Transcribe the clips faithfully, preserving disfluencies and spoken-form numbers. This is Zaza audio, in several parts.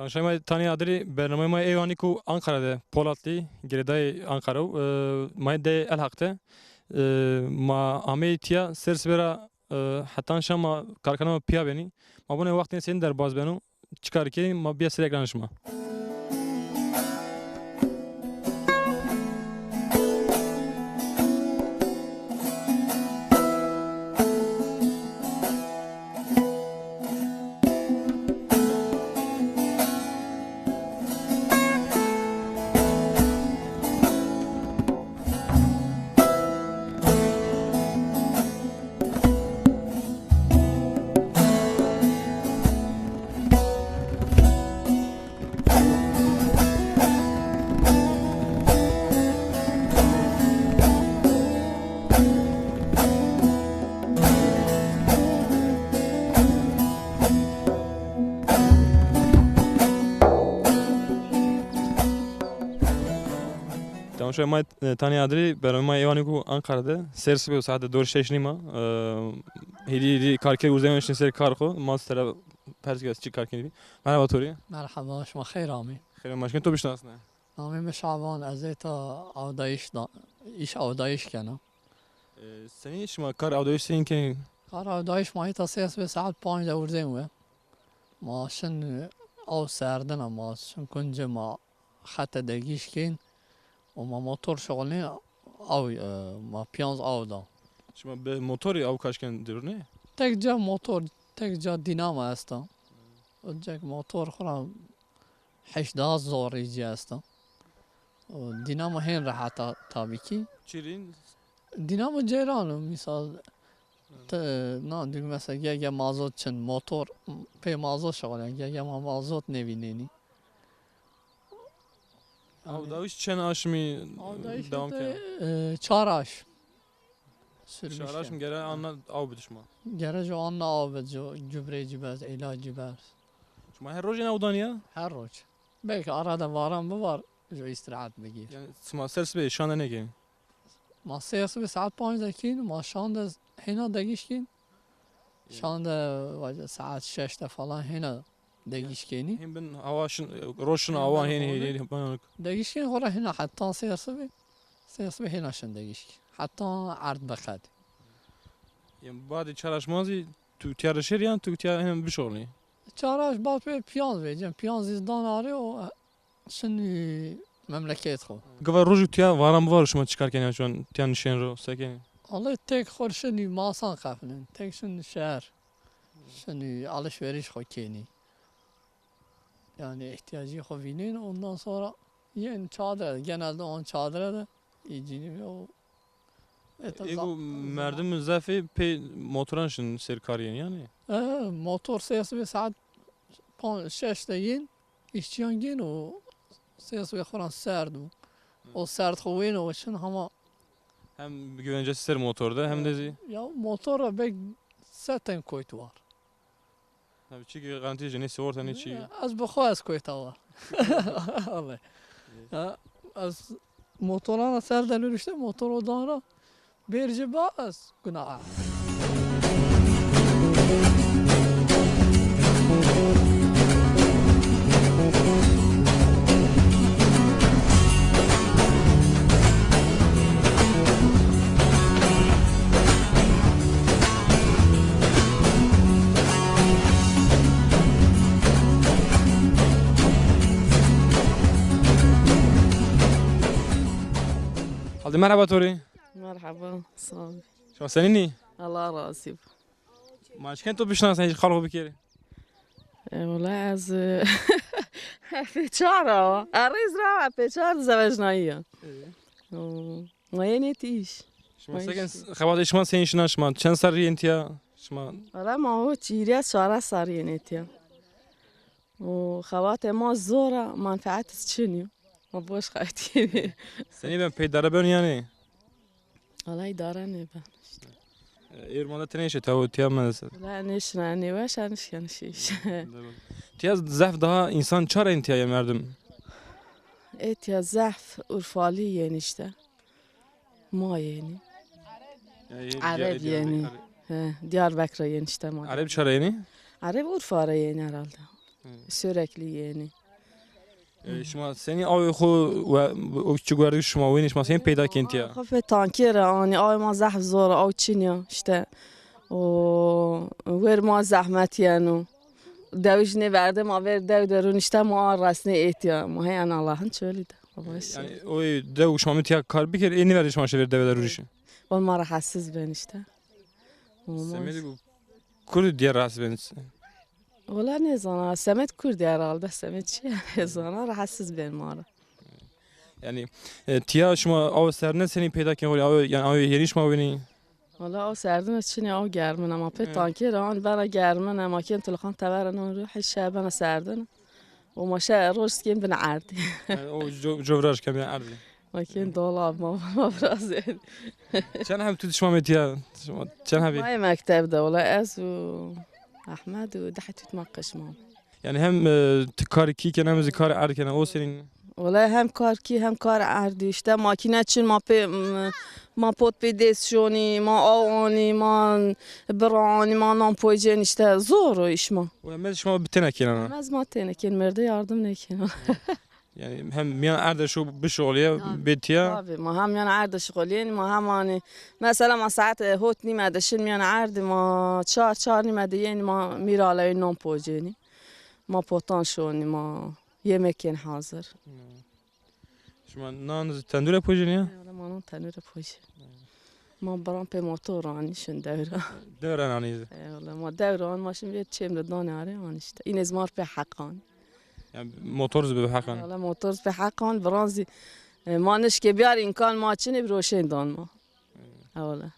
Şaşay ma Tanî Adirî, bernameyê ma ê anî ku Ankara de, Polatlı, girêdayê Ankara o, e, ma de Elhaq de. E, ma ameyî tîya sêr sibê ra, e, hetan şan ma karkana ma pîya benî. Ma bonê wextên senî derbaz beno, çi kar kenî, ma bîya ser ekranê şima. Temaşa ma, e, Tanî Adirî, bernameyê ma ê anî ku Ankara de, sêr sibê û saete dor şeş nîma, e, hêdî hêdî karker urzê ma şinê ser kar xo, ma sera pers kes çi kar kenî bî. Merhaba to rê. Merhaba, şima xeyr amî. Xeyr, ma şikên to bişinasne. Namê mi Şaban, ez ê ta awdayîş da, îş awdayîş kena. E, senî şima kar awdayîş senî kenî? Kar awdayîş ma heta sêr sibê saet panc de urzên we. Ma şin aw serdina, ma şin kunce ma xete degîş kên û ma motor şixulnên aw, e, ma pîyanz aw da. Şima bi motorî aw kaş kên dirûnê? Tek ca motor, tek ca dînamo esta. O cek motor xwu ra heşt daha zorî cî esta. O dînamo hên rehet a, tabî kî. Çirîn? Dînamo ceyran o, mîsal, ti, na, dû mesela ge, ge mazot çin, motor pê mazot şixulên, ge, ge ma mazot nêvînenî. Awdayîş çend aşmî dewam kena? E, çar aşm. Sürmüş. Çar aşm gere anna aw bid şima? Gere jo anna aw bid, jo gübre cî berd, îlac cî berd. Şima her roj êna awdanî ya? Her roj. Belkî arada varan bivar, jo îstîrehet bigîr. Yanî sima sêr sibê şan de nêkenî? Ma sêr sibê saet panc de kîn, ma şan de hêna degîş kîn. Şan de, vace, saet şeş de falan hêna degîş kenî. Hên bin hawa şin, roşin awa hên hên hên. Degîş kenî xora hêna hetan sêr sibê. Sêr sibê hêna şin degîş kenî. Hetan erd biqedî. Yanî badê çar aşman zî tu tîya rişêr yan tu tîya hên bişoxlî? Çar aş ba pê pîyanz vecîyen. Pîyanz zî dan arê o Şinî memleket xo. Gava rojî tiya varan bivar şima çi kar kenî, şima tiya nişên ro, se kenî? Wellahî tek xo şinî masan qeflên, tek şinî şehr. Şinî alışveriş xo kenî. Yanî ihtiyacî xo vînên, ondan sonra yên çadire de, genelde on çadire de, îcînî o Ê, gu merdim zafî pê motoran şin sêr kar yên yanî? E, motor sêr sibê saet pan-, şeş de yên, îşçîyan gên û sêr sibê xo ra serd û o serd xo wêno û şin hema. Hem güvencesi ser motor de hem de zî. Ya motor ra belk se ten koyt war. Tabii, çi ki garantî jî nê, sigorta nê çi. Ya, ez bi xo ez koyta wa. Vallahi. Ya, ez motoran ra ser de nurişte, motor o dan ra bêrci ba ez guna a. Hadi merhaba to rê. Merhaba, sağ ol. Şima senîn î? Allah razı olsun. Ma çikên to bişinasnê, hîç xal xo bikerê? E, wela ez, e, pê çar a. Erêz ra pê çar zewecnayî ya. E. O, ma yenê tîş. Şima seken, xebatê şima senî şina şima? Çend serrî yên tiya şima? Wela ma ho çîrîya çara serrî yenê tiya. O xebatê ma zor a, menfeet çin yo. Ma boş xebitîyenê. Senî ben, pê îdare ben yanî? Wela îdare nêben îşte. E, êr ma de tenê şe tawo tiya mezese. Wela nêşina, nêweş a, nişken şîş. Tiya zehf daha însan çar ên tiya ya merdim? Ê tiya zehf Urfalî yên îşte. Ma yenî. Ereb yenî. He, Diyarbekir ra yenî îşte ma. Ereb çara yenî? Ereb Urfa ra yenî herhalde. Sürekli yenî. E, şima senî awê xo we, o çi guerdik şima wenî, şima senî peyda kenî tiya? Xo pê tankêre anî, awê ma zehf zor a, aw çin ya, îşte. O, wer ma zehmet yeno. Dewij nêverde ma ver dew de rûn, îşte ma a resnê êtya. Ma hê en Allah'ın çölü de. Baş. Yanî o dew şima mi tiya kar biker, ê nêverde şima şever dewe de rûrîşin? O ma rahatsız ben îşte. Olmaz. Semedê ku kurd diye rahatsız ben. Wela nêzana, semed kurd herhalde, semed çi ya, nêzana, rahatsız ben ma ra. Yanî, e, tiya şima awe serdine senî peyda kenî xo rê, awe, yanî awe hêrî şima wenî? Wela aw serdine çinê, aw germin ama pê tankêre an bena germin ama kên tiliqan tevera non ru, hê şe bena serdin. O ma şe roj kên bin erdî. E, o co-, covraj kên bin erdî. Ma kên dolab ma, ma biraz. Çend heb tu şima metiya? Şima çend hebî? Ma yê mekteb de, wela ez û Ahmed û dehê tut ma qij ma. Yanî hem, e, ti karê kî kena hem zî karê erd kena, o senîn? Wela hem kar kî hem kar erdî. Îşte makîne çin ma pê, m-, ma pot pê dês şonî, ma aw anî, ma bira anî, ma nan poycên, îşte zor o îş ma. Wela mez şima bi tena kena? Mez ma tena kên, mêrde yardım nêkena. Yanî hem mîyan erde şo bişuxulîya, bê tiya? Tabii, ma hem mîyan erde şuxulîyenî, ma hem anî, mesela ma saet, e, hot nîme de şin mîyan erdî, ma çar, çar nîme de yenî, ma mîraleyî non pocênî. Ma potan şonî, ma yemekên hazir. Şima nan zî tendure pocênî ya? Wela ma nan tendure pocê. Ma biran pê motor anî şin dewra. Dewra anî zî? E, wela ma dewra an, ma şin vê çêm de danê arê an îşte. Înê zî ma rê pê heq an. Yanî motor zî bi heq an? Wela motor zî pê heq an, biran zî, e, ma nişkê biyar îmkan ma çinê bi roşên dan ma. E, wela.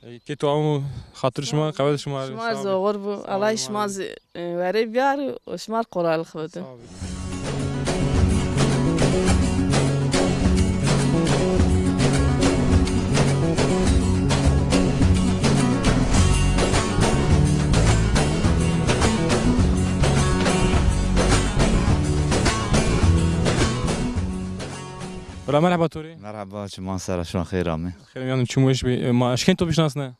E, kê to amo, xatir şima, qewet şima. Şima zî oxir bo. Allah şima zî, e, werê biyar û şima rê kolaylık bido. Sağ olun. Bira, merheba to rê. Merheba, çiman sera şima xêr amê. Xêr yanî, çim weş bî. E, ma eşkên to bişinasne?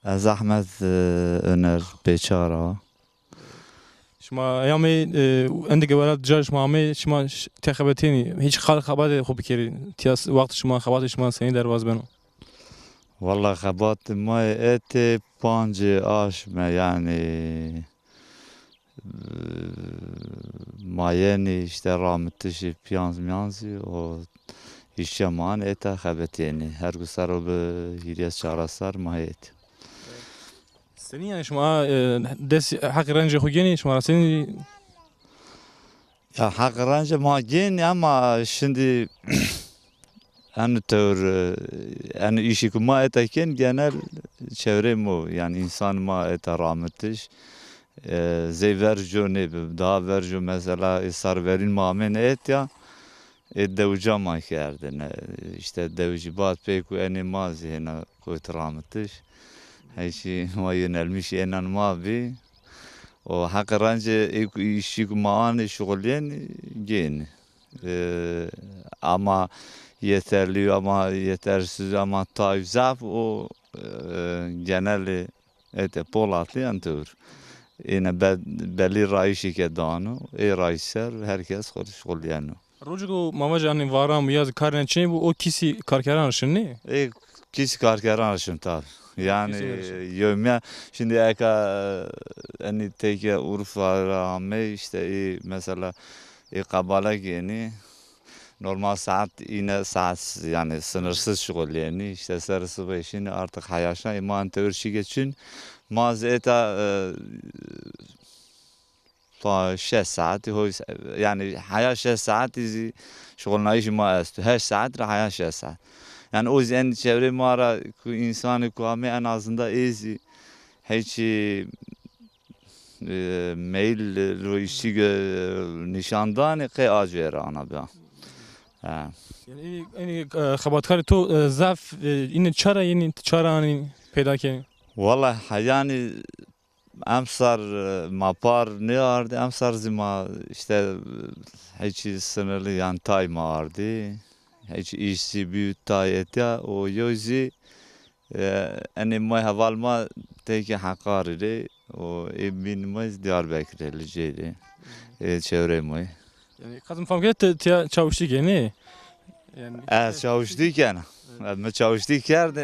Ez Ahmet, e, Öner, Pêçara. Şima eyamê, e, endî ke welat car şima amê, şima ş-, tê xebetênî, hîç qal xebatê xo bikerî? Tiya s-, wext şima, xebatê şima senî derbaz beno? Wella xebatê ma yê etê pancê aşme, yanî, e, ma yenî îşte ramitişî pîyanz mîyan zî, o îşçîya ma anê eta xebetênî. Her ku ser o bi hîrês çares ser ma hê etê. Senî yanî şima, e, dest heqê rencê xo gênî, şima ra senî? Ya heqê rencê ma gênî ama şindî eno tewr, e, eno îşî ku ma eta kên genel çewrê mo, yanî însan ma eta ramitiş, e, zey verco nêbi, daha verco mesela ê sarverîn ma amêne etya, ê dewca ma kerdine. Îşte dewicî bad pey ku enê ma zî hêna kotî ramitiş. Heyşî ma yönelmiş ênan ma bî. O heqê rencê ê ku îşî ku ma anê şuxulîyenî gênî. E, ama yeterli, ama yetersiz, ama tay zaf o, e, genelê ete Polatlı yan tewr. Êne be-, belî rayîşê ke dano, ê rayîş ser herkes xo şuxulîyeno. Rocêko ma vajê anî varam ya zî karê çinê bo, o kîsî karkeran şin nê? Ê kîsî karkeran şin tabi. Yanî yewmîya, şindî eka, e, enî teyke Urfa ra amey, îşte ê mesela ê qebale gênî, normal saet îne saet, yanî sınırsız şuxulîyenî. Îşte ser sibê şinî artık heya şa, ê ma en tewr çîke çin, ma zî eta, e, Pa-, şeş saetî hoy, yanî heya şeş saetî zî şuxulnayîşê ma esto. Heşt saet ra heya şeş saet. Yanî o zî en çevrê ma ra ku însanê ku amê en azında ê zî heyçî, e, meyil ro îşçî, e, nîşan danê qey acê ra ana bîya. Ha. Yanî enî, enî, e, xebatkarê to, e, zaf, e, înê çara yenî, çara anî peyda kenî? Wellahî, ha, yanî emsar, e, ma par nêardî, emsar zî ma îşte, e, heyçî sınırlı yanî tay ma ardî. Heyçî îş zî bî tay etya, o yew zî, e, enê ma heval ma teyke Heqarî rê, O ê bîn ma zî Diyarbekirê, Licê de. Ê çewrê ma. Yanî, qas mi fam kerd, ti tiya çawiştî kenî? Yanî, ez çawiştî kena. Evet. Ez mi çawiştî kerd,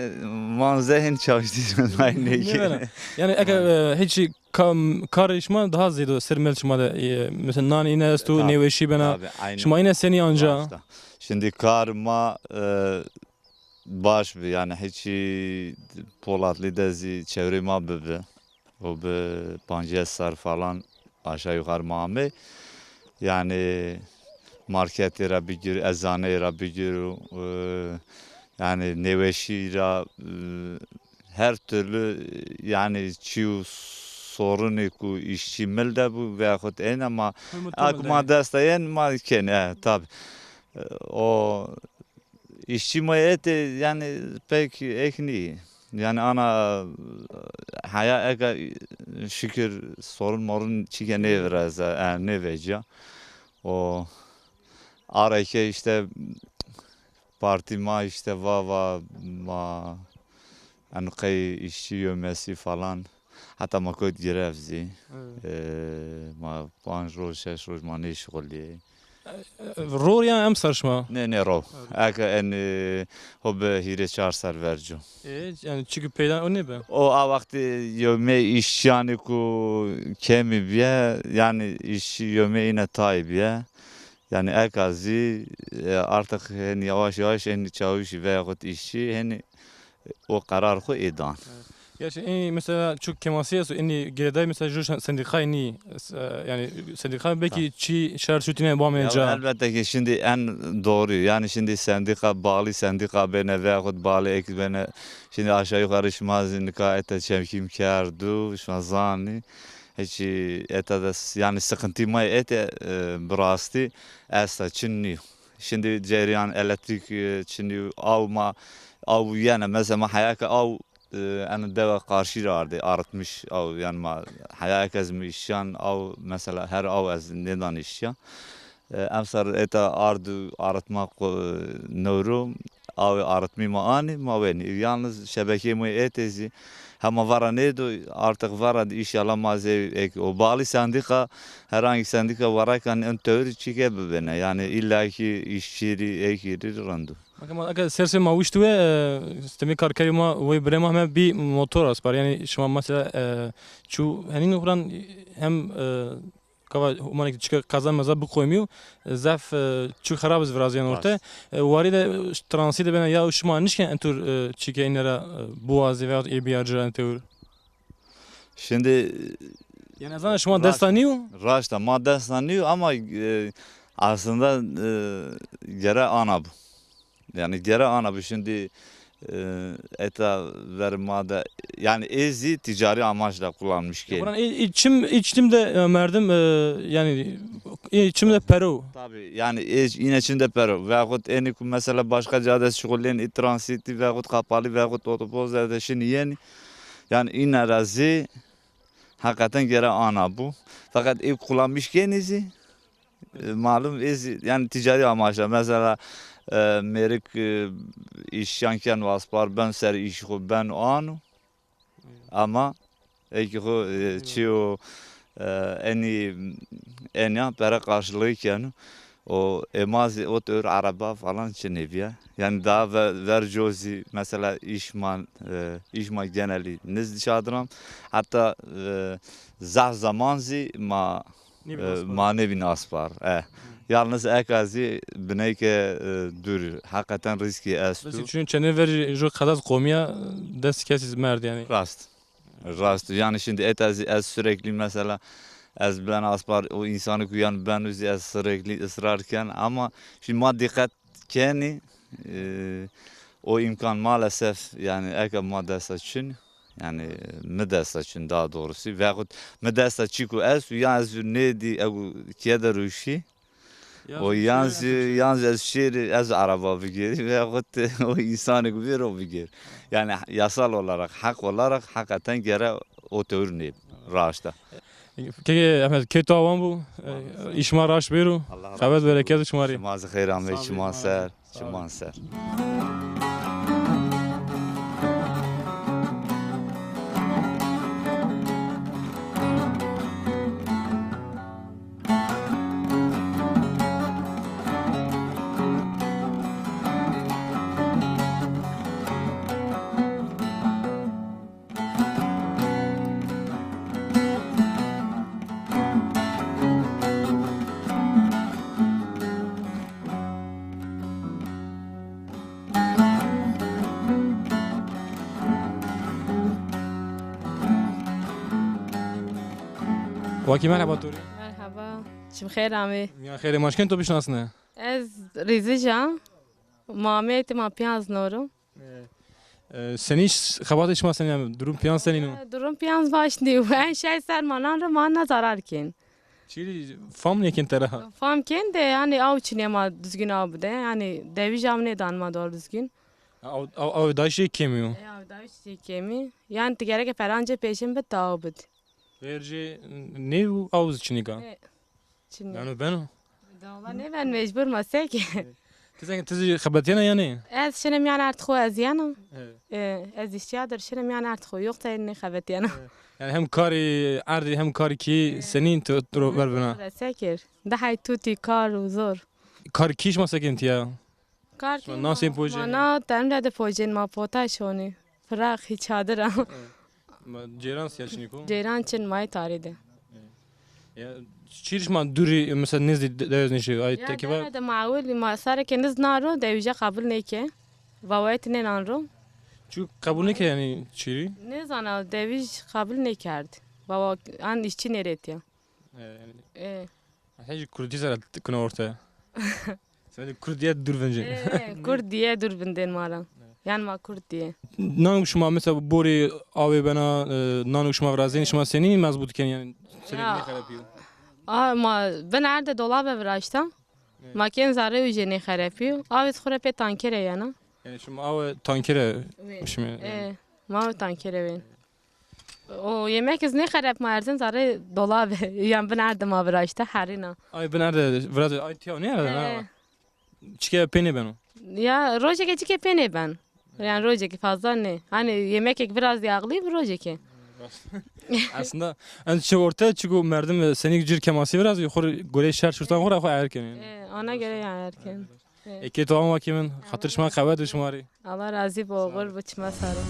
man zehîn çawiştî nayê nêkerd. Nêbena. Yanî, eke, e, hiç kam, karê şima daha zêdo ser mel şima de, e, mesela nanê îne esto, tabii, nêweşî bena. Tabii, aynen. Şima îne senî anca? Başta. Şimdi kar ma, e, baş bi, yanî hiçî Polatlı de zî çewrê ma bibi. O bi pancas serr falan aşağı yukarı ma amê. Yanî marketê ra bigir, eczaneyê ra bigir, e, yanî nêweşî ra, e, her türlü, yanî çî û sorunê ku îşçî mil de bu veyahut ên ama ak ma desta ên ma kenê, e, tabii. E, o îşçî ma ete, yanî pek ek nî. Yanî ana heya eka şükür sorun morun çîke nêvireze, e, nêvecîya. O areke işte partî ma işte va va ma en qey îşçî yomesî falan. Heta ma kot grev zî. Evet. E, ma panc roj, şeş roj ma nêşixulîyê. E, e, ror yan emser şima? Nê, nê, ror. Evet. Eke en, e, ho bi hîrê çar ser verco. E, yanî çikî peyda o nêbi? O a wextî yomê îşçîyanî ku kemî bîye, yanî îşçî yomê îne tay bîye. Yanî eka zî, e, artık hên yavaş yavaş hên çawişî veyahut îşçî hên o qerar xwu ê dan. Evet. Gerçi ê mesela çok kemasî esto, ê girêdayî mesela ju sen-, sendîkayî nî, e, yanî sendîkayî belkî çî şer şutîne bamêne ca. Elbette ki şimdi en doğru, yanî şimdi sendîka, bağlı sendîka bêne veyahut bağlı ek bêne. Şimdi aşağı yukarı şima zî nika ete çekîm kerdu, şima zanî. Hiç ete de s-, yanî sıkıntı ma ete, e, bi rastî esta, çin nîyo. Şimdi cereyan, elektrik, e, şimdi aw ma, aw yene, mesela ma heya ke aw, e, eno dewe qarşî ra ardê, arıtmış aw, yanî ma heya ke ez mi îşyan aw, mesela her aw ez nêdan îşya. E, emser êta ard û arıtma qu-, newro, awê arıtmî ma anî, ma wenî. Yalnız şebekeyê ma êtê zî, hema vara nêdo, artık vara de inşallah ma zê ek. O bağlı sendika, herhangi sendika warakan en tewrî çîke bibêne. Yanî illa ki îşçî rî, êkî rî rind o. Eke ma, eke sersê ma wişt we, e, stemê karkerê ma, wey birê ma heme bî motor aspar. Yanî şima mesela, e, çû henî nuxran hem, e, Gava umanê ke çike qeza meza biqoyîmîyo, zaf, e, çik xerab iz virazîyen orte. Rast. E, warî de, e, transî de bena ya şima nişken entur, e, çike îne ra, e, biwazî veyahut ê bîya ci ra en tewr? Şimdi, yanî ez zana şima desta nîyo? Raşta ma desta nîyo ama, e, aslında, e, gere ana bu. Yanî gere ana bi şimdi, e, êta ver ma de, yanî ê zî ticari amaçla kullanmış ki. Buran ê, ê çim, ê çim de, e, merdim, e, yanî ê çim de pero. Tabii, yanî ê, îne çim de pero. Veyahut ênî ku mesela başka cade şixulên, ê transiti veyahut kapalı veyahut otobus de şinî yenî. Yanî îne ra zî hakikaten gere ana bu. Fakat ê kullanmış kenî zî, e, malum ez, yanî ticari amaçla. Mesela, e, mêrik, e, îşyan keno aspar ben ser îşî xwu ben ano. Ama ê ki xwu, e, çîyo, e, enî, enya pere karşılığı keno. O ê ma zî o tewr araba falan çinê bîye. Yanî daha ve-, verco zî mesela îş ma, e, îş ma genelî nizdî şadram. Hatta, e, zaf zaman zî ma, e, ma nêbîn aspar. E. Yalnız eka zî bineyke, e, dûr. Hakikaten rîskî esto. Mesela çün çenê ver ju qedaz qomîya dest kesî merd yanî. Rast. Rast. Yanî şimdi êta zî ez sürekli mesela ez ben aspar o insanı ku yanî ben zî ez sürekli ısrar ken ama şimdi ma dikkat kenî, e, o imkan maalesef yanî eke ma desta çin, yanî mi desta çin daha doğrusu veyahut mi desta çîku esto ya ez nêdî egu keye de ruşî. O yan zî, yan zî ez şêrî, ez araba bigêrî veyahut o însanêk bêro bigêr. Yanî yasal olarak, hak olarak hakikaten gere o tewr nê raşta. Kekê Ehmed, kê to awan bû. E, îş ma raşt bêro. Qewet bereket şima rê. Şima zî xeyr amey, çiman ser, çiman ser. Bakî, merheba to rê. Merheba. Çim xêr amê. Ya xêrê, ma şikên to bişinasne? Ez Rîzij a. Ma amê ti ma pîyanz nor o. E, e, senî ş-, xebatê şima senî, yanî durum pîyanz senîn o? E, durum pîyanz baş nîyo. En şey ser ma nan ro, ma na zarar kên. Çîrî fam nêkên te ra? Fam kên de, yanî aw çinê ma, duzgin aw bide. Yanî dewij aw nêdan ma dor duzgin. Aw, aw, aw dayîş jê kêmî yo? E, aw dayîş jê kêmî. Yanî ti gereke ferancê pêşin bid, ta aw bid. Xêr jê nê û aw zî çinîka? E, çinî. Beno, beno? Dava nêben, mecbur ma se ke. Ti zengin, ti zî xebetîyena yanî? Ez şinê mîyan erd xo, ez yena. Evet. E, ez îşçîya dir şinê mîyan erd xo. Yoxsa nêxebetîyena. Evet. Yanî hem karî erdî hem karî kî senîn tu ro ver bina. Re se kir. Di hey tutî kar û zor. Karî kî şima se kên tiya? Kar kî nasên pojê? Ma na tenre de pojên ma pota şonî. Firaq hî çadir a. Ma ceyran siya çinîko? Ceyran çin, ma yê tarî de. Ya, çîrî şima dûrî, mesela nêzdî de-, dewez nêşî, ay tekî va? Ya, de ma ewil, ma sarê ke niz na ro, dewije qebul nêke. Vawayet nênan ro. Çu qebul nêke yanî çîrî? Nêzana, dewij qebul nêkerd. Baba, an îşçî nêrêtiya. E, yanî. E. Hejî kurdî zere kino orte. Semedê kurd diye dûr vincê. E, kurd diye dûr vindên ma ra. Yan ma kurd diye. Nano şima mesela borê awê bena, e, nano şima virazên şima senî mezbût kenî yanî senî nêxerepîyo? A, ma bin erde dolabe viraşta. Evet. Ma kên zerrê û jê nêxerepîyo. Awê xo re pê tankere yena. Yanî şima awe tankere şima. E, ma awe tankere wên. O yemek iz nêxerep, ma erzên zerrê dolabe. Yan bin erde ma viraşta herîna. Ay bin erde virazê, ay tiya nêerde na? E. Çike pê nêbeno? Ya, rojeke çike pê nêben. Yanî rojeke fazla nê. Hanî yemekek biraz yağlı bir rojeke. Aslında en çi orte çiku merdim senîk cir kemasî biraz xo gore şer şurtan xo ra xo ayar kenê. E, ona göre ya ayar kenê. E. Eke to ama kimin, xatir şima qewet şima rê. Allah razî bo, oxir bo, çima sar o.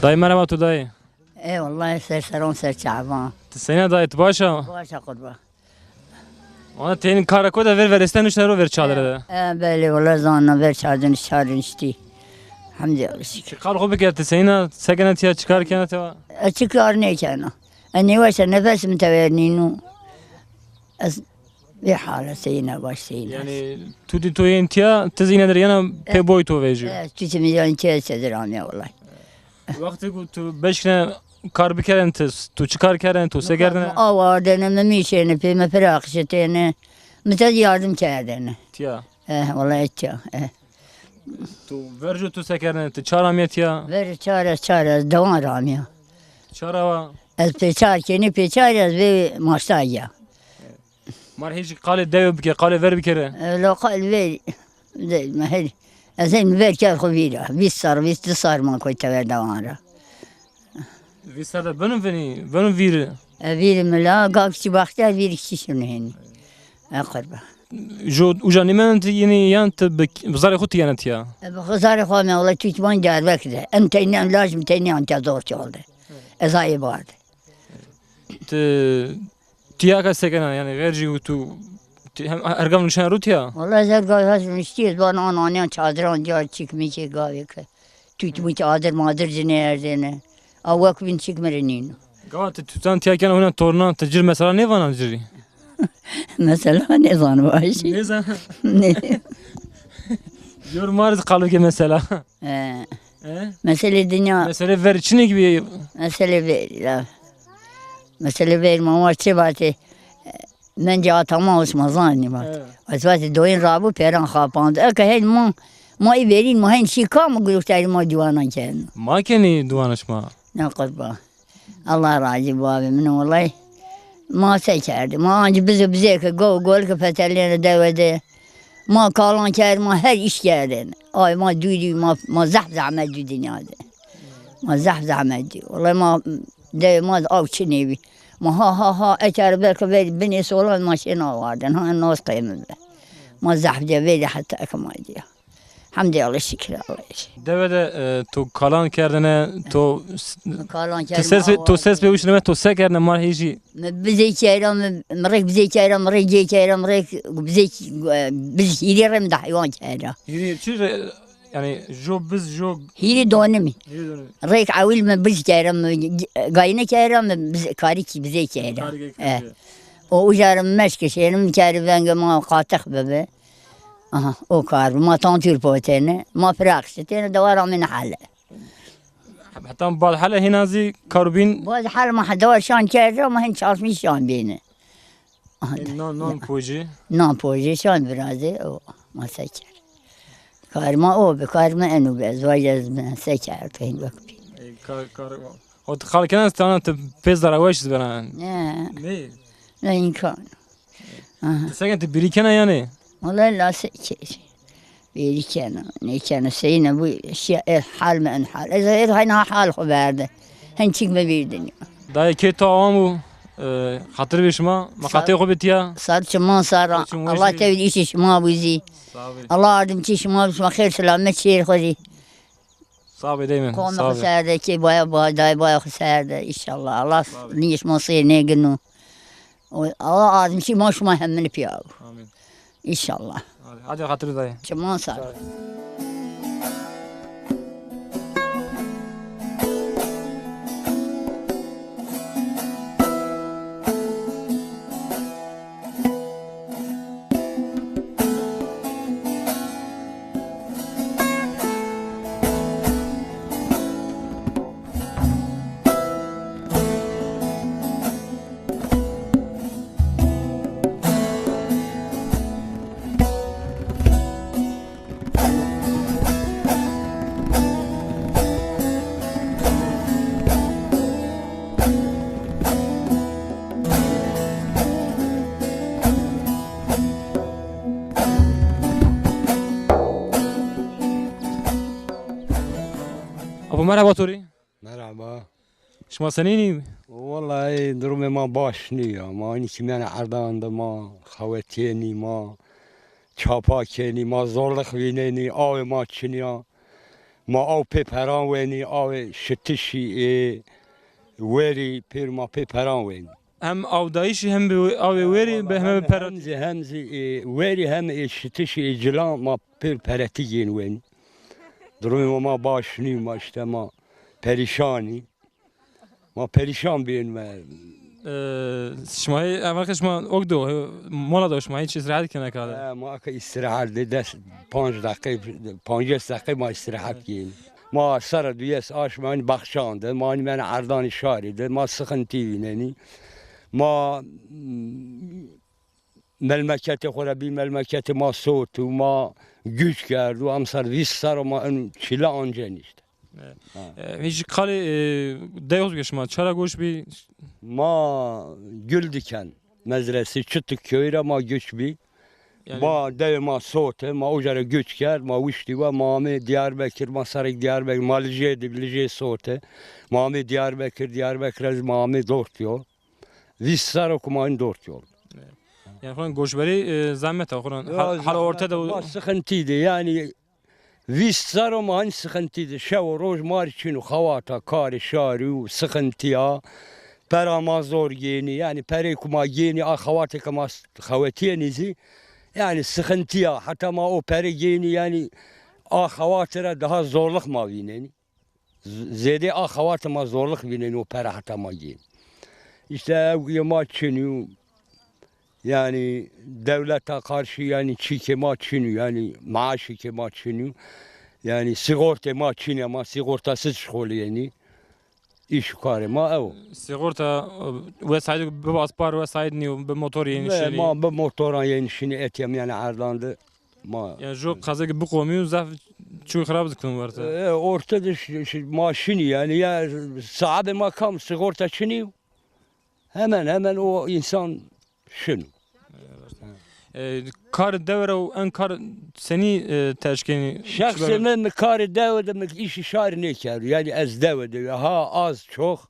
Dayê merheba, tu dayê. Ê wellahî, ser seran ser çavan. Ti seyna dayê, ti baş a? Baş a qurban. Wana tenê kara ko de ver vereste nuşte ro ver çadire de. E, belê, wela zana ver çadire nişt, çadire niştî. Hemdî Allahî şikir. Ti qal xo bike, ti seyna, se kena tiya, çi kar kena tiya? E, çi kar nêkena. E, nêweş a, nefes mi tever nîno. Ez vê hale seyna baş seyna. Yanî tutî to yên tiya, ti zî îne der yena pê boy to vejîyo. E, tutî mi yan tiya se der amîya wellahî. Wextê ku tu beşkine kar bikerên ti, tu çi kar kerên, tu se kerdine? Mi aw ardene, mi mîşêne pê, mi firaq şitêne. Mi te yardim kerdene. Tiya? Eh, wellahî tiya, eh. Tu verco tu se kerdine, ti çar amîye tiya? Ver çar ez, çar ez dewan ra amîya. Çar awa? Ez pê çar kenî, pê çar ez vê maşta ya. Mar hêjî qalê dewe bike, qalê ver bikere. E, lo qal ver, de, her, ez hên ver ker xo vîra. Vîst sar, vîst di sar ma koy tever dewan ra. Vîst sar de beno vinî, beno vîri. E, vîri mi la, gak çi baxtiyar vîri kişi şunu heni. E, qurba. Jo, uca nîmenen ti yeni yan ti bi, bi zarê xo ti yena tiya? E, bi zarê xo me, ola çiçman Diyarbekir de. Em teyni, em laj mi teyni an tiya zor çaldı. Ez ayı vardı. Ti, ti ya ka sekena, yanî xercî û tu, ti hem ergam nişen ru tiya? Wala ez ergam niştî, ez bana ananiyan çadiran diyar çik mi çê gavê ke. Tut mu çadir madir cinê erdene. A wek bin çik mi re nîno. Gava ti tutan tiya kena huna tornan ti cir mesela nêvanan cirî? Mesela nêzan baş. Nêzan. Ne? Yor mariz kalıke mesela. He. He? Mesele dinya. Mesele ver çinik bir. Mesele ver la. Mesele ver mama çi vate. Mence atama osma zanî vat. Evet. Ez vatî doyîn rabû peran xapand. Eke hen ma, ma î verîn ma hen şî kam gufteri ma dîwanan keno. Ma kenî dîwana şima? Ne qurban. Allah razî bo abi min, wellay. Ma se kerdî? Ma ancî bizo bizê ke go gol ke fetelîyene dewe de. Ma kalan kerd, ma her îş kerdin. Ay ma dûrî, ma, ma zehf zehmet dû dinya de. Ma zehf zehmet dû. Wellay ma dewê ma de aw çinê bî. Ma ha ha ha eker belke verî binê solan ma şên awardin. Ha nas qeymin be. Ma zehf de verî heta ke ma dîya. Hemdî Allah, şikir Allah. Dewe de, e, to kalan kerdene, to s-, Kalan to kerdim, ses ve, to ses ve uşneme, to se kerdene, mar hêjî. Mi bizê kera, mi, mi rêk bizê kera, mi rêk gê kera, mi rêk bizê, e, biz hîrê rê mi de heywan kera. Hîrê çi rê, yani jo biz, jo Hîrê donimî. Hîrê donimî. Rêk ewil mi biz kera, mi gayne kera, mi biz, karî kî bizê kera. Karî kî E. bizê. O uca rê mi meşke şênim keri venge ma qatix bibi. Aha, o kar bi. Ma tantûr potêne, ma firaq şitêne, dewa ra amêne hele. Heta bad hele hîna zî kar bîn? Bad hele ma dewa şan kerde, ma hin çalışmîş şan bîne. Aha, E, nan, nan pojî? Nan pojî şan virazê, o ma se ker. Kar ma o bi, kar ma eno bi, ez vajî ez mi se kerd, hin wek bî. E, kar, kar, o xalkena stana ti pê zara weş zbena. Ne. Ne? Ne imkan. Aha. Ti seken ti bîrî kena yanî? Wellahî la se kerî. Bîrî kena, nêkena, seyîne bu şîya, e, hal mi en hal. Ez, ez hayna hal xo verde. Hen çik mi vîrdin ya. Dayê kê to awan bû, e, xatir bê şima, ma Sağ qatê xo bitiya. Sar çiman sar. Sar çiman Allah sar. Tevdî işi şima bû zî. Sağ ol. Allah yardımcı şima bû, şima xêr selamet şêr xo zî. Sağ ol, Eymen. Komê xo ser de kê baya, baya, dayê baya xo ser de, înşallah. Allah nîyê şima sêr nêgino. O, Allah azim şî ma şima hemini pîya. Amin. Înşallah. Hadi, hadi xatir dayê. Çiman sar. Sağ ol. Apo, merhaba to rê. Merhaba. Şima senîn î? Wellahî durumê ma baş nîyo. Ma înî kî mîyanê erdan de ma xewetîyenî, ma çapa kenî, ma zorlix vînenî, awê ma çinî ya. Ma aw pê peran wenî, awê şitişî ê werî pêr ma pê peran wenî. Hem awdayîşî hem bi awê werî be hem bi peran. Hem zî, hem zî ê werî hem ê şitişî ê cilan ma pêr peretî gên wenî. Durumê ma, ma baş nî, ma îşte ma perîşan î. Ma perîşan bîyên me. Ee, şima hê, ev şima ok do, hê, mola do, şima hê îstîrehet kena kade? E, ma aka îstîrehet de des, panc deqe, pancês deqe ma îstîrehet kên. Ma sera duyes aşma înî baxçan de, ma înî mene erdanî şarî de, ma sixintî vînenî. Ma, mm, Melmeketê xo ra bî, melmeketê ma sot û ma güç kerd û emser vîst serr o ma in çile ancen îşte. Evet. Ha. E, hîç qalê, e, dew xo şima ça ra goç bî? Ma Güldiken mezresi Çitik köyü ra ma göç bî. Yani Ma dewê ma sote, ma uca ra göç kerd, ma wiştî we, ma amê Diyarbekir, ma serek Diyarbekir, ma Licê de, Licê sote. Ma amê Diyarbekir, Diyarbekir ez ma amê Dort yol. Vîst serr o ku ma in Dort yol. Evet. Yani xo ran goçberî, e, zehmet a, xo ran Ya, hal, hal zehmet orte de a, ma sixintî de, yani vîst serr o ma in sixintî de. Şew û roj ma rê çin o, xewata, karê şarî û sixintîya. Pera ma zor gênî, yani perê ku ma gênî, a xewatê ke ma s-, xewetîyenî zî, yani sixintîya. Heta ma o pere gênî, yani a xewatê ra daha zorlix ma vînenî. Z-, zêdê a xewatê ma zorlix vînenî o pere heta ma gên. Îşte ewgîyê ma çinî yo. Yanî dewleta qarşî yanî çîkê ma çinî yo. Yanî maaşîkê ma çinî yo. Yanî sîgortê ma çinî ya, ma sîgortasîz şixulîyenî. Îş û karê ma ew o. Sîgorta, e, wesaît bibo aspar, wesaît nîyo, bi motor yenî şinî. Ma bi motoran yenî şinî, etîya mîyanê erdan de. Ma Yani jo qezeke biqomîyo zaf çuy xirab zî keno werte. E, orte de ş-, ş-, ma şinî yani ya, sahibê ma kam, sigorta çinî yo. Hemen hemen o insan şino. E, karê dewe ra en kar senî, e, tercih kenî? Şexsê mi, mi karê dewe de mi îşî şarî nêkerdo. Yani ez dewe de ha az çok.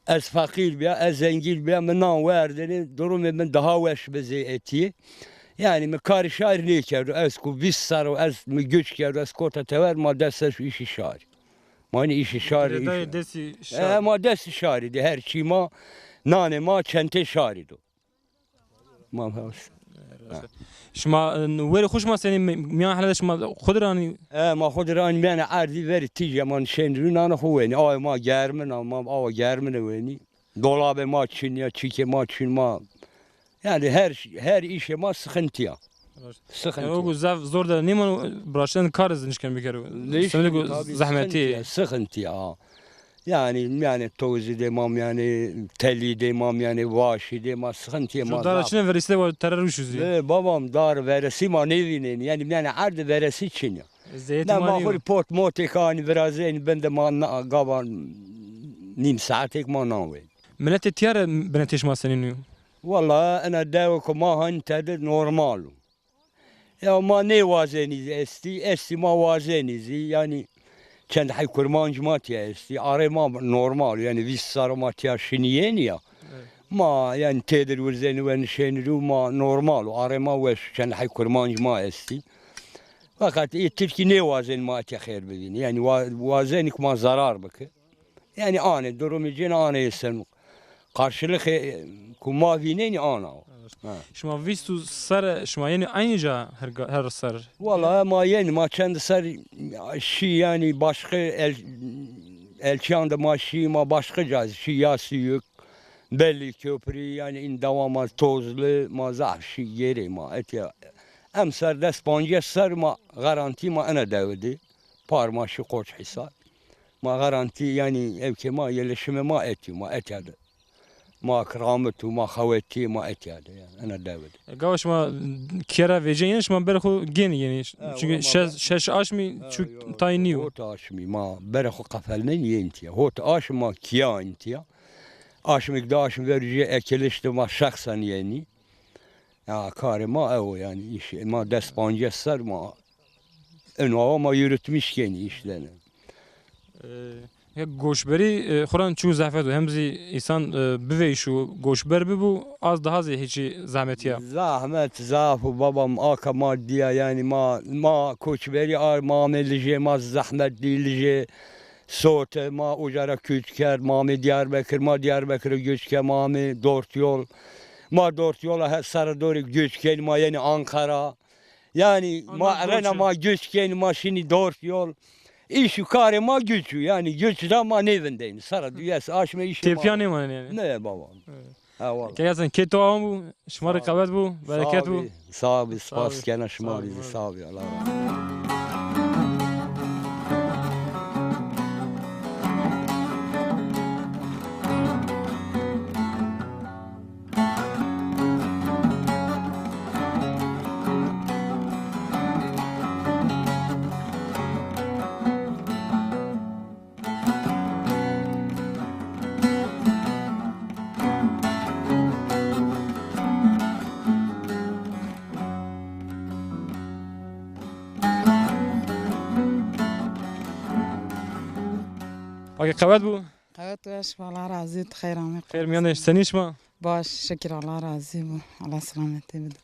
Ez feqîr bîya, ez zengîn bîya, mi nan werdêne, durumê mi daha weş bi zê etî. Yanî mi karê şarî nêkerdo. Ez ku vîst serr o ez mi göç kerdo, ez kota tever, ma dest ser şu îşê şarî. Ma nî îşê şarî. Girêdayê îşê. Destî şarî. E, ma destî şarî de her çî ma, nanê ma çentê şarî do. Ma Şima, e, werê xo şima senî mi-, mîyan hele de şima xo de ranî? E, ma xo de ranî, mîyanê erdî verî tîje ma nişenî rû nana xo wenî. Awê ma germin a, ma awa germine wenî. Dolabê ma çin ya, çîkê ma çin ma. Yanî her, her îşê ma sıkıntı ya. Sıkıntı. Yani o zaf zor de nêman, biraşten kar zî nişken bikero. Semedê ku zehmetî. Sıkıntı ya, sıkıntı ya. Yanî, yanî tozî de ma, yanî telî de ma, yanî vaşî de ma, sıkıntı ya ma. Dara çine verîsî de wa tere rû şuzî. E, babam, dar veresî ma nêvînenî. Yanî, yanî erd veresî çin ya. Zeytî ma nîyo. Ne ma xo rê pot motêk anî virazenî bin de ma na, gava nîm saetêk ma nawê. Miletê tîya rê binetê şima senîn o? Walla ena dewe ku ma hanî tede normal o. Ya ma nêwazenî zî estî, estî ma wazenî zî. Yanî çend hey kurmanc ma tîya estî. Arê ma normal o. Yanî vîst serr o ma tîya şinî yenî ya. Evet. Ma yanî têdir wirzenî we nişenî rû ma normal o. Arê ma weş o. Çend hey kurmanc ma estî. Feqet ê tirkî nêwazenî ma etya xêr bivînî. Yanî wa-, wazenî ku ma zarar bike. Yanî anê, durumê cêne anê yê senû. Karşılık, e, ku ma vînenî ana o. Evet. Ha. Şima vîst û serr, şima yenî aynî ca her ga-, her serr? Wala ma yenî, ma çend serr şî yanî başka el-, elçîyan de ma şî, ma başka ca şî, Yasuyuk, Belli Köprü, yanî în dewa ma Tozlu, ma zaf şî gêrê ma etya. Emser des pancês serr ma garantî ma ena dewe de. Par ma şî Koç Hisar. Ma garantî, yanî ewkê ma, yerleşimê ma etî, ma etya de. Ma kiramit û ma xewetî ma etya de, yanî ena dewe de. E, gava şima kîye ra vecên yenî, şima berê xo gênî yenî. He, çünkü wala ma şeş, be- şeş aşmî, he, çu yo, tayî nîyo. Hot aşmî ma berê xo qefelnenî yenî tîya. Hot aşmî ma kîya yenî tîya. Aşmêk di aşmî verî jê ekiliş de ma şexsen yenî. Ya, karê ma ew o yanî, îş, ma des pancês serr ma eno awa ma yürütmüş kenî, işlene. E, ya goşberî, e, xo ra çi zehmet o, hem zî însan, e, biveyşo, goşber bibo, az daha zî hêçî zehmetî ya. Zahmet zaf o babam, aka ma dîya yanî ma, ma koçberî a, ma amê lijê, ma zehmet dî lijê. Sote ma uca ra köç kerd, ma amê Diyarbekir, ma Diyarbekir ra göç kerd, ma amê Dört Yol. Ma Dört Yol ra he serre dorê göç kenî, ma yenî Ankara. Yanî ma erena ma göç kenî, ma şinî Dört Yol. Îş û karê ma göç o. Yanî göç ra ma nêvindenî. Serre duyes aşme îşê ma. Tepîya nêmanenî yanî. Ne baba. Evet. Ha, wala. Kekê Hesen, kê to awan bo, şima rê qewet bo, bereket bo. Sağ ol, sağ ol, spas kena şima rê zî, sağ ol, Allah razı olsun. Ake qewet bo. Qewet weş, Allah razî, tu xeyr amê. Xeyr mîyan de, senî şima? Baş, şikir, Allah razî bo. Allah selametî bido.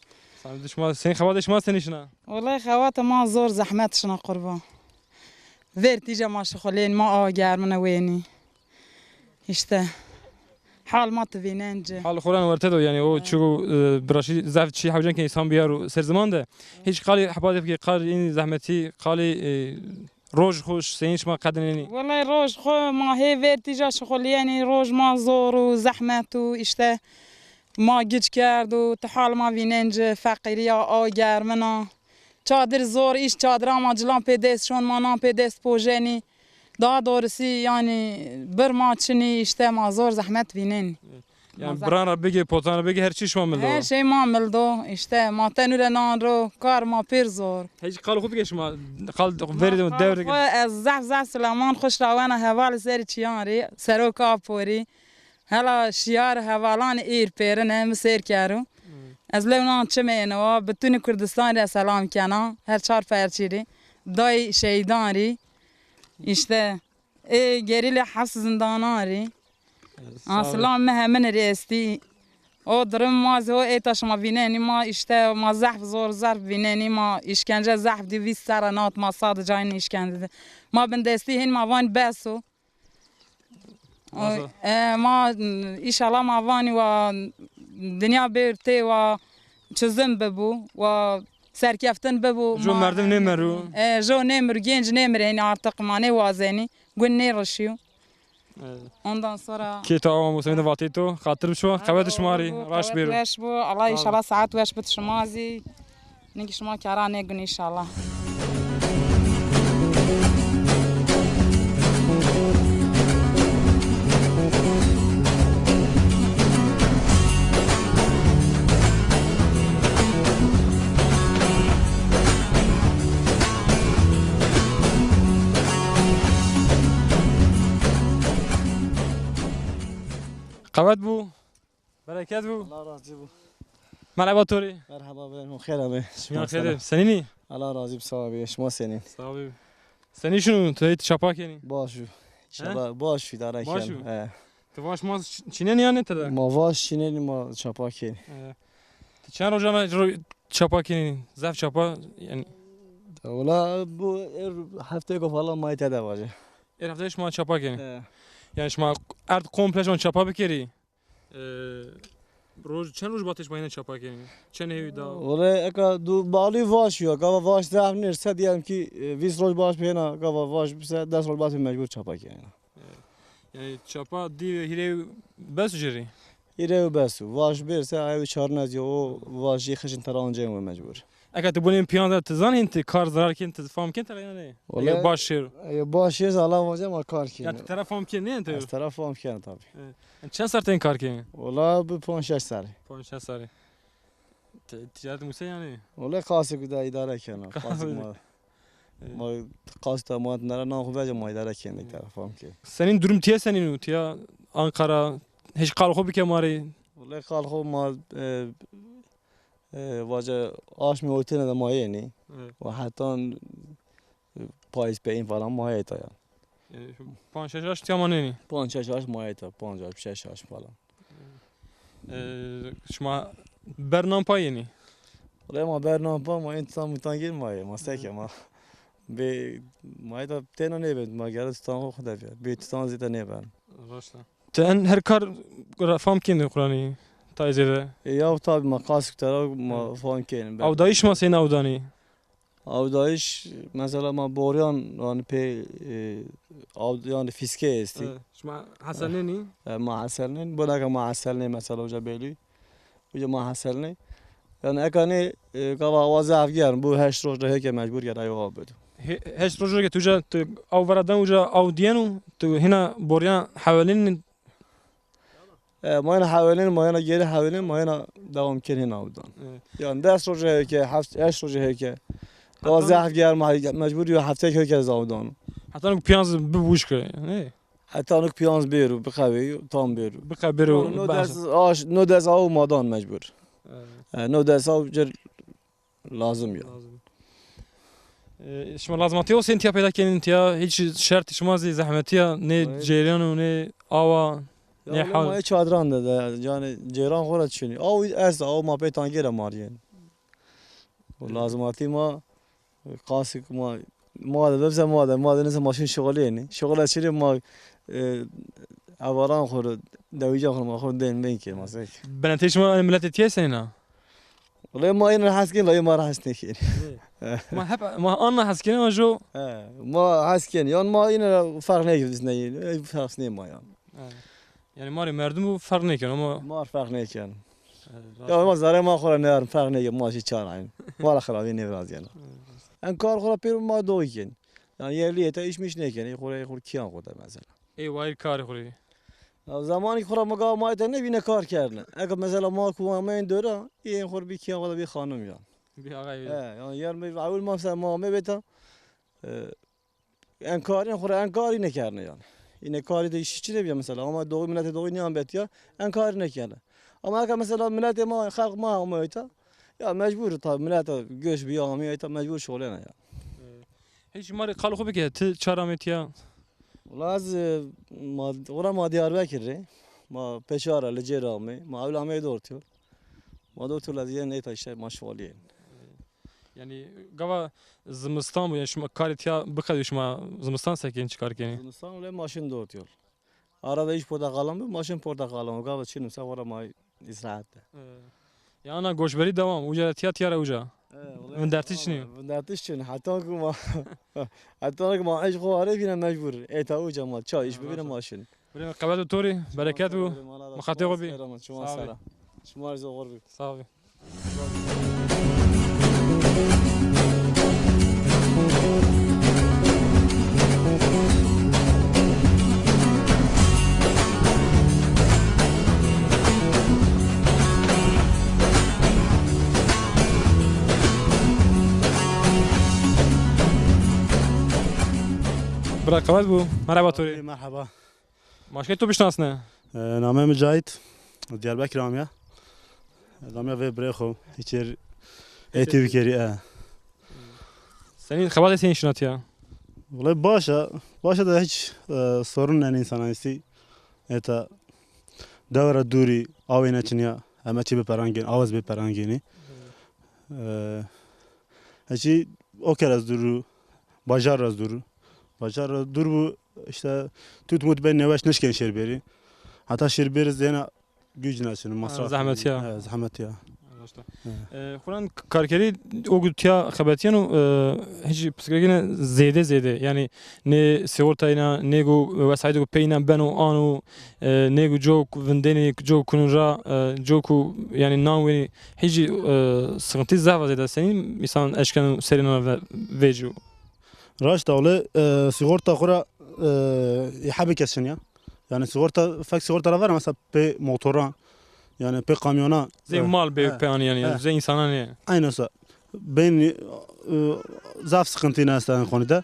Selametî şima, senî xebatê şima senî şina? Wellahî xebatê ma zor zehmet şina qurban. Ver tîje ma şixulên, ma awa germine wenî. Îşte. Hal ma ti vînen ci. Hal xo ra werte do yanî o çiku, e, biraşî zaf çî hewcen ke însan biyaro ser ziman de. Hîç qalî hebatê ke qal în zehmetî qalî, e, roj xo senî şima qedinenî? Wellahî roj xo ma hê ver tîja şixulîyenî, roj ma zor û zehmet û îşte ma giç kerd û ti hal ma vînen ci, feqîrî ya, aw germin a. Çadir zor, îş çadira ma cilan pê dest şon, ma nan pê dest pojenî. Daha doğrusu yanî bir ma çinî, îşte ma zor zehmet vînenî. Yanî biran ra bigî, potan ra bigî, her çî şima mildo. Her şey ma mildo. Îşte ma tenure nan ro, kar ma pêr zor. Hecî qal xo bigê şima, qal verî de, dewr de. Xo ez zaf zaf silaman xo şirawena hevalî serî çîyan rî, serok Aporî. Hela şiyar hevalan êr pêrin e, mi sêr kero. Ez lew nan çimê êno wa, bitunî Kurdistan rê selam kena, her çar perçî rî. Dayî şehîdan rî. Îşte, ê gerîlê heps zindanan rî. Aslan mi hemin rê estî. O durum ma zî o êta şima vînenî, ma îşte ma zehf zor zerf vînenî, ma îşkence zehf dî, vîst serre nat ma sadece aynî îşkence de. Ma bindestî hên ma van bes o. O, Masa. e, ma, înşallah ma vanî wa dinya bêr tê wa çizim bibû, wa serkeftin bibû. Jo Ma merdim nêmeru. E, jo nêmir, genc nêmir, hênî artık ma nêwazenî. Gün nêrişîyo. Evet. Ondan sonra Kê to awa Musa, vatê to, xatir bi şima, qewet şima rê, raşt bêro. Weş bo. Allah înşallah saet weş bid şima zî. Ningî şima kara nêgin înşallah. Qewet bo. Bereket bo. Allah razî bo. Merheba to rê. Merheba, ben xêr amê. Şima xêr. Senîn î? Allah razî bo, sawa bî. Şima senîn? Sawa bî. Senî şino, tu hê çapa kenî? Baş o. Înşallah baş o, îdare ken. Baş o. He. Tu vaş ma çînenî yanî tede? Ma vaş çînenî, ma çapa kenî. He. Tu çend rojan ro çapa kenî? Zaf çapa yanî. Wela bu er hefteyêko falan ma tede vajê. Er hefteyêko şima çapa kenî? He. Yanî şima erd komple şima çapa bikerî? E, roj, çend roj batê şima hêna çapa kenî? Çend hewî da? Wele eka du balî vaş yo. Gava vaş zehf nêrse, diyelim ki, e, vîst roj baş pê hêna, gava vaş bise des roj baş pê mecbur çapa kenî. E, yanî çapa dî hîrê bes o ci rê? Hîrê bes o. Vaş bêrse, ay çarnez yo, o vaş jî xişin tera ancên we mecbur. Eke ti bunên pîyanz de ti zanên ti kar zarar kên, ti fam kên tera yanî? Wele, eke baş şêr. Eke baş şêr, Allah vace ma kar kên. Ya ti tera fam kên nê ti? Ez tera fam kên tabi. E, çend ser tên kar kên? Wela bi ponc şeş serî. Ponc şeş serî. Ti-, ticaret muse yanî? Wele qasik de îdare kena. Qasik ma. E. Ma qasik de ma nere nan xo vece ma îdare kên, tera fam kên. Senîn durum tiye senîn o? Tiya Ankara, hiç qal xo bike ma rê. Wele qal xo ma, e, E, vace aşmê otêle de ma yenî. Evet. Û hetan, e, payîz peyîn falan ma heyta ya. E, şu panc şeş aşm tiya manenî? Panc şeş aşm ma heyta, panc aşm, şeş aşm falan. E, şima ber nan pa yenî? Rê ma ber nan pa, ma însan mutan gel ma ye, ma seke ma. Bê, ma heyta têna nêbê, ma gere tutan xo xo de bê. Bê tutan zî de nêben. Raşt a. Ti en her kar ra fam kênî Quranî tayê zêde? E, yaw tabî ma qasik tera ma fam kênî. Awdayîş ma seyna awdanî? Awdayîş, mesela ma boryan, yanî pê, e, awd-, yanî fîske estî. E, şima heselnenî? E, ma heselnenî. Bonake ma heselnenî mesela uca belî. Uca ma heselnê. Yanî eka nê, e, gava awa zaf germ bu, heşt roj ra hêke mecbur gena awa bido. He-, heşt roj ra ke tu uca, tu aw vera dan uca aw diyeno, tu hina boryan hewelin. E, ma hina hewelin, ma hina geri hewelin, ma hina devam ken hina aw dan. Evet. Yanî des roj ra hêke, heft, heşt roj ra hêke. Gava zaf germ, mecbur yo hefteyêk hêke ez aw dano. Heta no pîyanz bibuşke, ne? Heta no pîyanz bêro, biqewê, tam bêro. Biqe bêro. No des aş, no des aw ma dan mecbur. Evet. E, no des aw cir lazim ya. Lazim. E, şima lazmatî o sên tiya peyda kenîn tiya, hiç şertî şima zî zehmetî ya, ne ceyran o, ne awa, ne hal. Ma çadiran de, de, yanî ceyran xo ra çinî. Aw esta, aw ma peytan gêre marîyen. O lazmatî ma, qasik ma, ma de bebze ma de, ma de nise ma şin şixulênî. Şixule çirê ma, e, evaran xo ro, dewîcan xo ro ma xo ro dên bên kê ma sek. Benetê şima miletê tiye senîn a? Wele ma îne ra hes kên, la ma ra hes nêkên. Ma hep, ma anna hes kên, ma jo. He, ma hes kên. Yan ma îne ra ferq nêkên, biz neyîn. Ey, ferq nê ma yan. He. Yanî ma rê merdim û ferq nêkeno ma. Ma rê ferq nêkeno. Evet, ya ma zerê ma xo ra nêarin, ferq nêkeno, ma şî çar ayn. Ma ra xirabî nêvirazîyeno. En kar xo ra pêro ma doxî kên. Yanî yerlî êta îş mîş nêkenê, xo rê, xo rê kîyan xo de mesela. Ey wayîr karê xo rê. Ya zemanî xo ra ma ga ma êta nêbîne kar kerdine. Eke mesela ma ku ameyên dora, ê xo rê bî kîyan xo de bî xanim yan. Bî axayî. He, yanî yer mi ewil ma mesela ma amê bêta, e, enkarî, xo ra enkarî nêkerdine yanî. Îne karî de îşçî de bîya mesela. Ama doğu, miletê doğu nîyan betiya, enkarî nêkerdine. Ama eke mesela miletê ma, xelq ma ama êta, ya mecbur tabi mileta göç bîya amîya êta mecbur şixulena ya. Hiç ma rê qal xo bike, ti ça ra amê tiya? Wela ez, e, ma, xo ra ma Diyarbekir rê. Ma peşa ra licê ra amê. Ma ewil ameyê dört yol. Ma dört yol ez yên, êta işte ma şivalîyên. Yanî gava zimistan bû, yanî şima karê tiya biqedî, şima zimistan se kenî, çi kar kenî? Zimistan wele ma şin dört yol. Arada îş porteqalan bi, ma şin porteqalan. O gava çin îmsa xora ma îstirahat de. Ee, ya ana goçberî dewam, uca ra tiya, tiya ra uca. Ee, wele, vindertiş çin o. Vindertiş çin. Heta ku ma, heta ku ma îş xo arê vîne mecbur. Êta uca ma, ça îş bibîne ma şin. Birê mi, qewet û to rê, bereket bo. Miqatê xo bî. Şima sera. Şima rê zor bî. Sağ ol. Bira qewet bo. Merheba to rê. Merheba. Ma şikê to bişinasne? E, namê mi Cahit. Diyarbekir amîya. Namîya vê birê xo. Hiçêr êtî bikerî, e. Senî xebatê senî şina tiya? Wele baş a. Baş a da hiç, e, sorun nen însanan îstî. Êta dewe ra dûrî, awê ne çinî ya. Heme çî biperangên, awe zî biperangênî. E, hiçî o kere ez dûr û, bajar ra ez dûr û. Bajar ra dûr bû, işte, tut mut ben neweş nişkên şêr bêrî. Heta şêr bêrî zêna güc neçin, masraf. Zehmet ya. He, zehmet ya. Raşta. He. E, xuran k-, karkerî o ku tiya xebetîyeno, e, hiç pirsgirêkîne zêde zêde. Yanî nê sigortayîna, nê ku wesayîtê ku peyîna beno ano, e, nê ku co vindênî, co kunûn ra, e, co ku yanî nan wenî, hîcî, e, sıkıntı zaf a zêde. Senî însan eşkeno serê nan ve-, vecîyo? Raşt a, wele, e, sigorta xo ra, e, ê hebê kes şin ya. Yanî sigorta, fek sigorta ra vera mesela pê motoran, yanî pê kamyona. Zey, e, mal bê, e, pê anî yanî, e, zey însanan ê. Aynen sa. Beynî, e, zaf sıkıntı ne esta en konuda.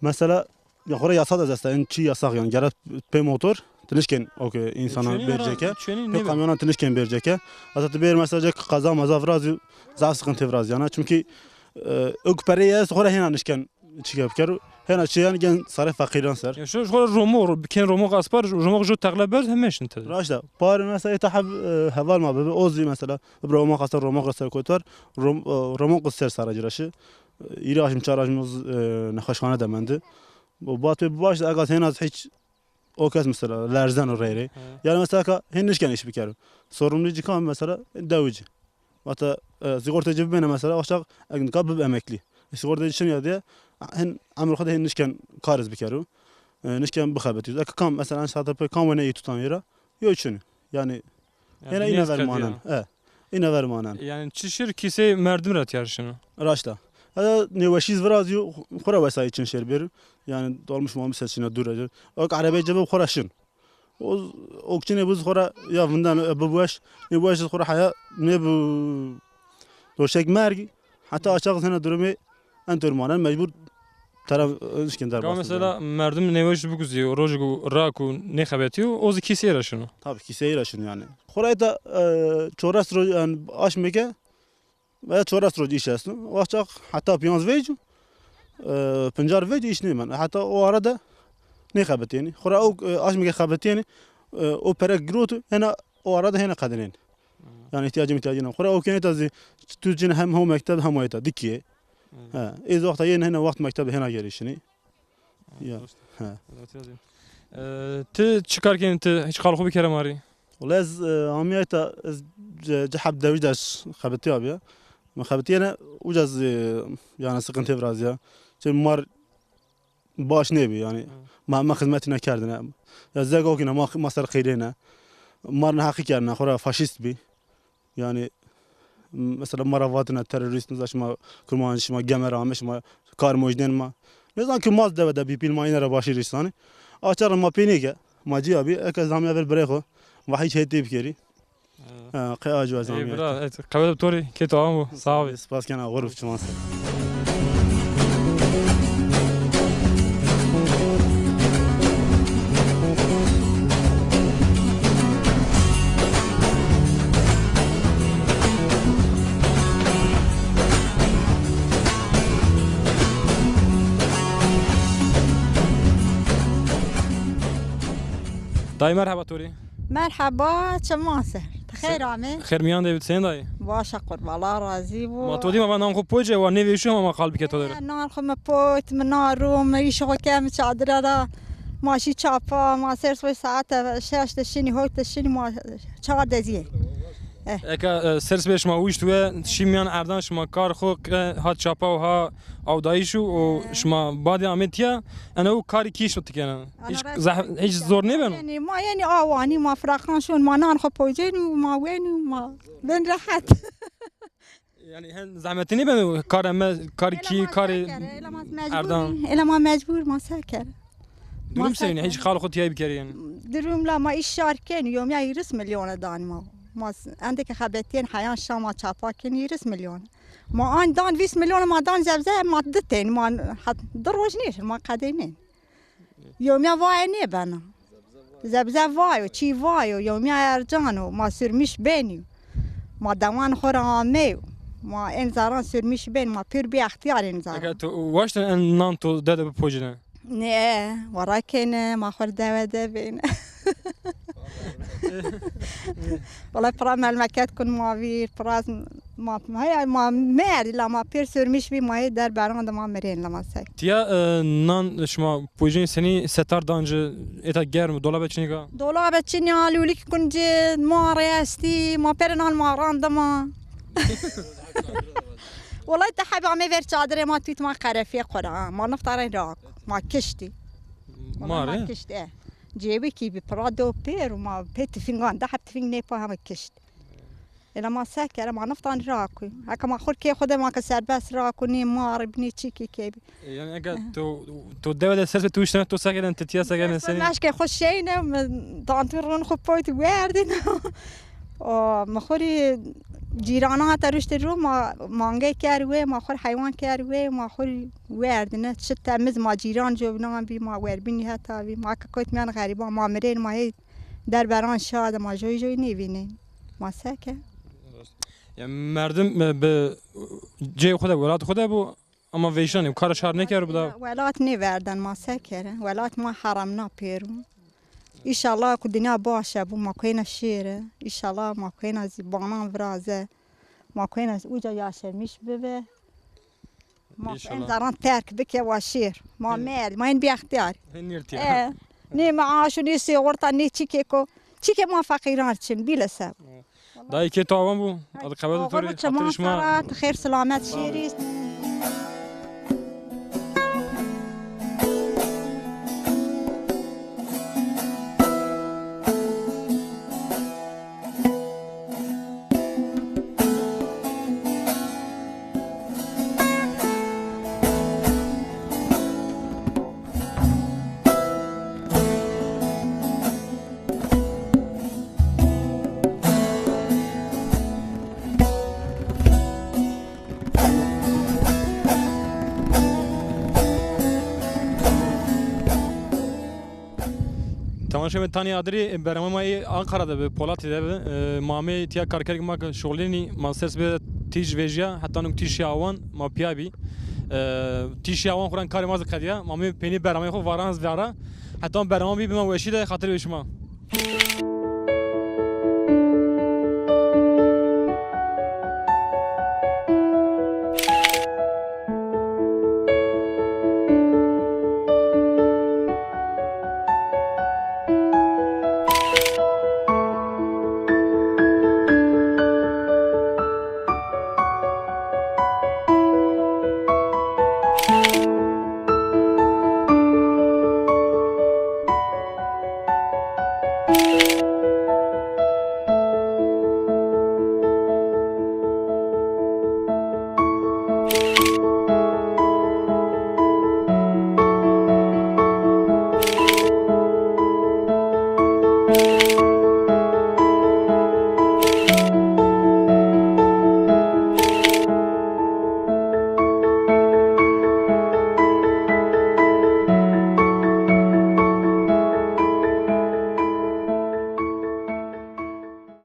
Mesela, ya xora yasa da esta, en çi yasak yanî, gere pê motor, ti nişkên o ke însanan bêrceke, pê kamyonan ti nişkên bêrceke. Mesela ti bêr mesela cek qeza meza virazî, zaf sıkıntı virazî yanî. Çünkü, e, o ke pereyê est xora hêna nişkên çike bikero. Hêna çi yanî gen sarê feqîran ser. Ya şu, şu xora romo, ro-, kên romox aspar, romox ju teqle berz, heme şin tede. Raşt a. Parê mesela êta heb, e, heval ma bibi, o zî mesela, bibra romox aspar, romox ser kotar, rom-, e, romox ser sara ciraşi. E, îrê aşm, çar aşm o zî, e, nexweşxane de mendi. O bat pê baş, ega hêna hiç o kes mesela lerzeno rey rey. He. Yanî mesela ka hên nişken îş bikero. Sorumlu ci kam mesela, dewicî. Vata, e, sigortacı bibêne mesela, aşağı, e, ka bib emekli. E, sigortacı çin ya diye, hen emir xo de hen nişken kariz bikero. E, nişken bixebetî. Eke kam mesela, en saate pê kam wene î tutan yera, yo çin. Yanî, yanî, hena îne ver manen. E, îne ver manen. Yanî çi şir kîsê merdim ra tiyar şino. Raşta. Hada nêweşîz virazî, xo ra wesayî çin şêr bêr. Yanî dolmuş molmuş ses çin a, dûr a. Ok erebey cebe xo ra şin. O, o çinê biz xora ya vindeno, e, bibueş, nêbueş xora haya, nêbu doşek merg, heta açaq hena durumê en tür manen, mecbur taraf, e, nişkên derbas. Mesela merdim nêweş bikuzî, o rojê ku ra ku nêxebetîyo, o zî kîsê ra şino. Tabii kîsê ra şino yanî. Xora da, e, çores roj, yanî aşmeke, veya çores roj îş esto. Waxt çax heta pîyanz vecî, e, pincar vecî îş nêmen. Heta o ara de nêxebitênî. Xora o, e, aşmike xebitênî, e, o pere giroto, hena o ara de hena qedinên. Yanî ihtiyacım ihtiyacına. Xora o kenê ta zî tu cin hem ho mekteb hem o eta dikî. Ha, ez wexta yê hena waxt mekteb hena gerîşinî. Ya. He. E, ti çi kar kenî ti? Hiç qal xo bikere ma rê. Wele ez, e, amîya ta ez ce-, cihab dewij de xebitîya bîya. Mi xebitîyene uca zî, e, yanî sıkıntı virazîya. Çi mar baş nêbî yanî. Ma, ma xizmetî nêkerdine. Ya zek okîne ma, ma ser qeyrêne. Mar neheqî kerdine, xora faşîst bî. Yanî, mesela ma ra vatine terorîst, mesela şima kurmancî, şima geme ra ame, şima kar mojdên ma. Nêzan ki ma zî dewe de bî pîl ma îne ra başî rîsanî. Açar ma pê nêke, ma cîya bî, eke zamiya ver birê xo, ma hiç hêt tê bikerî. Ha, qey aciwa zamiya. Ey bira, qewet to rê, kê to amo, sağ ol. Spas kena, xor bi çiman ser. Dayê merheba to rê. Merheba, çima ser. Xêr amê. Xêr mîyan de bî, senîn dayê? Baş a, qurban, Allah razî bo. Ma to dî ma va nan xo poce, wa nêvêşû hema ma qal bike to der. E, nan xo mi pot, mi na ro, mi îşo xo ke, mi çadire ra. Ma şî çapa, ma ser soy saete şeş de şinî, hot de şinî, ma çar de zî. E. Eka, e, ser sibê şima wişt we, şî mîyan erdan, şima kar xo ke, ha çapa û ha awdayîş û, û şima badê amê tîya, ene û karî kî şo ti kena? Hîç zah-, hîç zor nêbeno? Yanî ma yanî awanî, ma firaqan şon, ma nan xo pocenî û ma wenî û ma ben rehet. Yanî hen zehmetî nêbeno? Kar eme, karî kî, karê erdan. Ela ma mecbur, ma se kere. Durum sewîne, hîç qal xo tîya bikerî yanî? Durum la ma îş şar kenî, yomîya hîris milyon danî ma. Ma s-, endê ke xebetîyen heyan şama çapa kenî hîris milyon. Ma an dan vîst milyon, ma dan zebze, ma di tên, ma hat-, di roj nêşin, ma qedeynên. Yomîya vaye nêbena. Zebze vayo, çî vayo, yomîya ercan o, ma sürmüş benî. Ma dewan xo ra ameyo. Ma en zaran sürmüş benî, ma pir bî extîyar en zaran. Eke to waştin en nan to dede bipocine? Nê, wara kêne, ma xo rê dewe de bêne. Wala pira melmeket kun ma vîr, pira z-, ma, heya ma merdî la ma pêr sürmüş bî, ma yê der beran de ma mirên la ma sek. Tîya, e, nan şima pojên senî setar dan ci, êta germ, dolabe çinî ka? Dolabe çinî ya, lûlîk kun ci, ma rê estî, ma pêrê nan ma randima. Wala te hebî amê ver çadirê ma tût ma qerefîye xo ra, ha. Ma nifta rên ra, ma kiştî. Ma rê? Ma kiştî, e. Cêwikî bî pira do pêr û ma pê tifîngan, di heb tifîng nêpa heme kişt. Êna ma se kere, ma niftan ra ku. Heke ma xur kê xo de ma ke serbest ra ku, nê ma rê bî, nê çîkê ke bî. E, yanî eke to, to dewe de ses ve tu işte to se keren, titiya se keren seni. Meşke xo şeyne, mi tantû rûn xo poyt werdin. O, mi xo rê cîrana heta ruştê ro ma mange ker wê, ma xo rê heywan ker wê, ma xo rê werdine. Çi temiz ma cîran covnan bî, ma werbînî heta bî. Ma ke kot miyan xerîban, ma mirên, ma hê der beran şa de, ma joy joy nêvînên. Ma se ke? Ya merdim, e, bi cê xo de, welat xo de bo, ama veyşanê, kara şar nêkero bi da. Welat nêverden, ma se kere? Welat ma heramna pêro. Înşallah ku dinya baş e, bu ma kuyna şêre. Înşallah ma kuyna zî banan viraze. Ma kuyna uca yaşemiş bibe. Ma en zaran terk bike wa şêr. Ma merd, ma en bîextîyar. Hên nêrtîya. E, nê meaş û nê sêxurta, nê çîkêko. Çîkê ma feqîran çin, bîle se. Dayê kê to awan bû. Adı qebet to rê. Çeman sara, ti xêr silamet şêrî. Temaşevanê Tanî Adirî, bernameya ma yê Ankara de bi, Polatî de bi. E, ma amê tîya karkergê ma ke şuxulînî, ma ser sibê de tîj vejîya, heta nuk tîj şîya awan, ma pîya bî. E, tîj şîya awan xo ra karê ma zî qedîya. Ma amê peynî bernameyê xo varan zî vara. Heta bername bî, bima weşî de, xatir wê şima.